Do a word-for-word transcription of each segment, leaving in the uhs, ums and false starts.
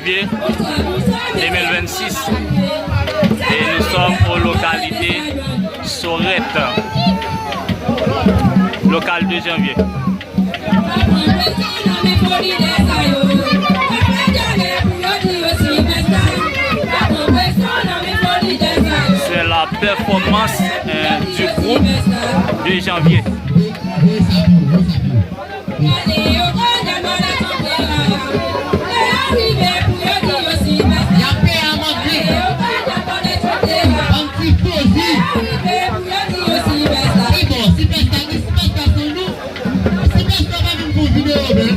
deux mille vingt-six. Et nous sommes aux localités Sorette, local deux janvier. C'est la performance, euh, du groupe deux janvier. Y ap peye amande. Bann tifozi. Se bon, Sipèsta, gen Sipèsta sou nou. Sipèsta pa vin pou videyo, men.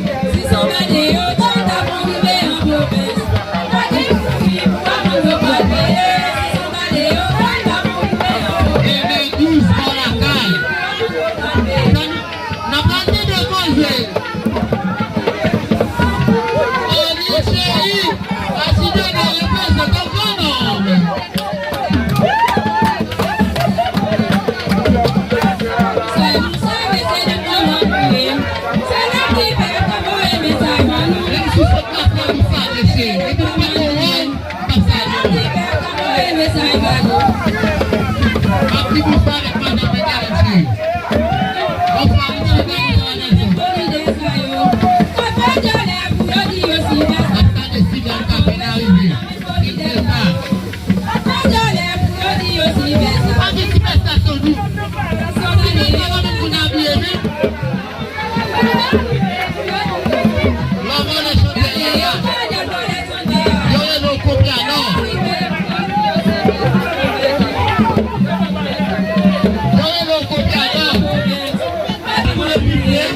Ebyen, douz pa lakay. N ap pral tande koze. Oli cheri, Asidona reprezante gran nonm. Menm si se pa fè nou sa, mesye, e tout pa bon, wi. Yo rele w kopya nò. Yo rele w kopya nò. Pou le piblik.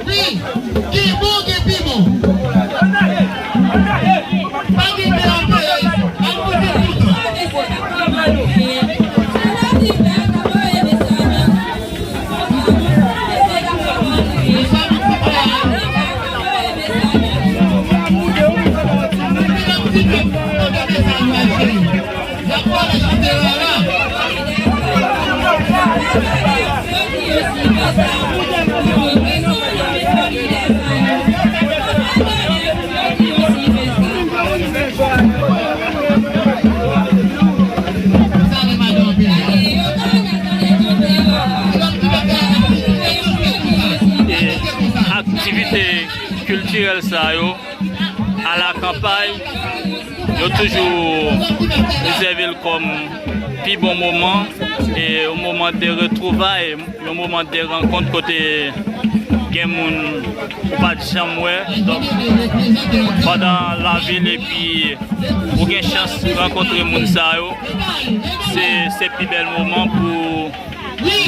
Wi, gen bon, gen pi bon. Pa gen bon anpil, al kote poutan. E aktivite kiltirèl sa yo, a la kanpay, yo toujou rezève l kòm pi bon moman, e yon moman de retwouvay, yon moman de rankont kote gen moun ou pa t janm wè. Donk, pandan lavil epi ou gen chans rankontre moun sa yo, se, se pi bèl moman pou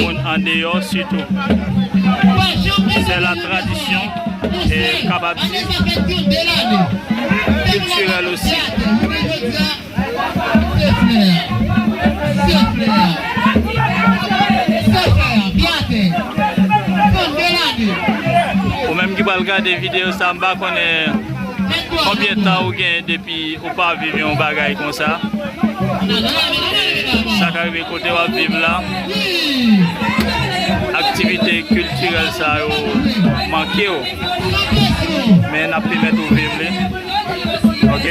moun andeyò sitou. Se la tradisyon, e kapab di kiltirèl osi. Ou menm ki pral gade videyo sa, m pa konnen konbyen tan ou gen depi ou pa viv yon bagay konsa. E sa ka rive kote w ap viv la, aktivite kiltirèl sa yo manke w, men n ap pèmèt ou viv li. Ok?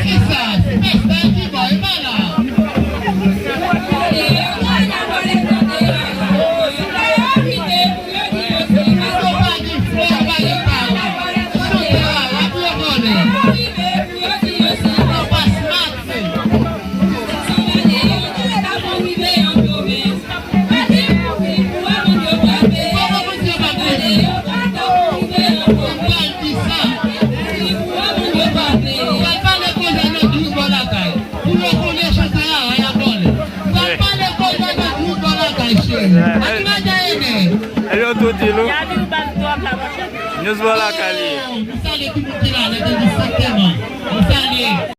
News Bar lakay li ye. Nou salye tout moun ki la, nan dizsèt tèman. Nou salye.